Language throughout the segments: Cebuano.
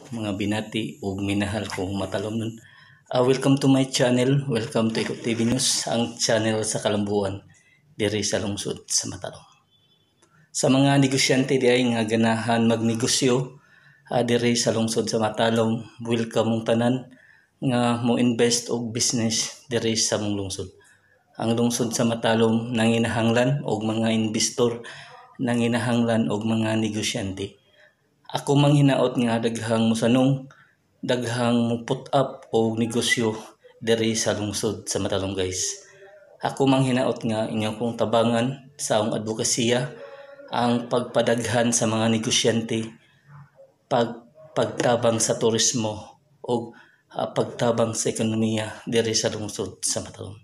Mga binati ug minahal kong Matalomnon. Welcome to my channel. Welcome to Iko TV News, ang channel sa kalambuan diri sa lungsod sa Matalom. Sa mga negosyante diay nga ganahan magnegosyo diri sa lungsod sa Matalom, welcome mong tanan nga mo invest og business diri sa mong lungsod. Ang lungsod sa Matalom nanginahanglan og mga investor, nanginahanglan og mga negosyante. Ako manghinaot nga daghang mosanong, daghang mo put up og negosyo diri sa lungsod sa Matalom, guys. Ako manghinaot nga inyo kong tabangan sa akong advokasya ang pagpadaghan sa mga negosyante, pagtabang sa turismo o pagtabang sa ekonomiya diri sa lungsod sa Matalom.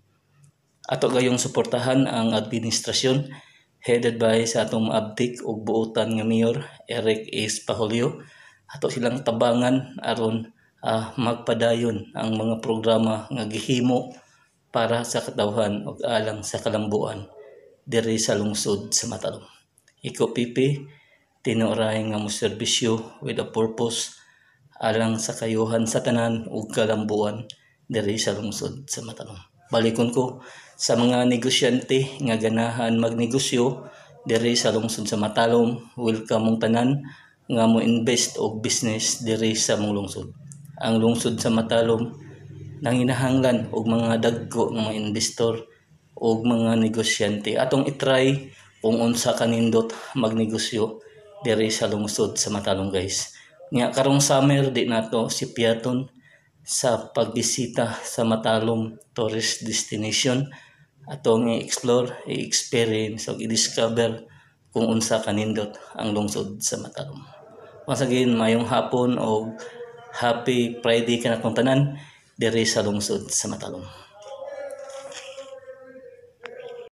Ato gayong suportahan ang administrasyon headed by sa atong maabtik ug buotan nga Mayor Eric S. Pahulyo. Ato silang tabangan aron magpadayon ang mga programa nga gihimo para sa katawhan ug alang sa kalambuan diri sa lungsod sa Matalom. Iko PP, tinuray nga mo serbisyo with a purpose alang sa kayuhan sa tanan ug kalambuan diri sa lungsod sa Matalom. Balikon ko, sa mga negosyante nga ganahan magnegosyo diri sa lungsod sa Matalom, welcome mong tanan nga mo invest og business diri sa mong lungsod. Ang lungsod sa Matalom nanginahanglan og mga dagko nga mga investor og mga negosyante. Atong i-try kung unsa kanindot magnegosyo diri sa lungsod sa Matalom, guys. Nya karong summer, di nato sipiaton sa pagbisita sa Matalom Tourist Destination. Atong i-explore, i-experience ug i-discover kung unsa kanindot ang lungsod sa Matalom. Once again, mayong hapon o happy Friday kanatong tanan diri sa lungsod sa Matalom.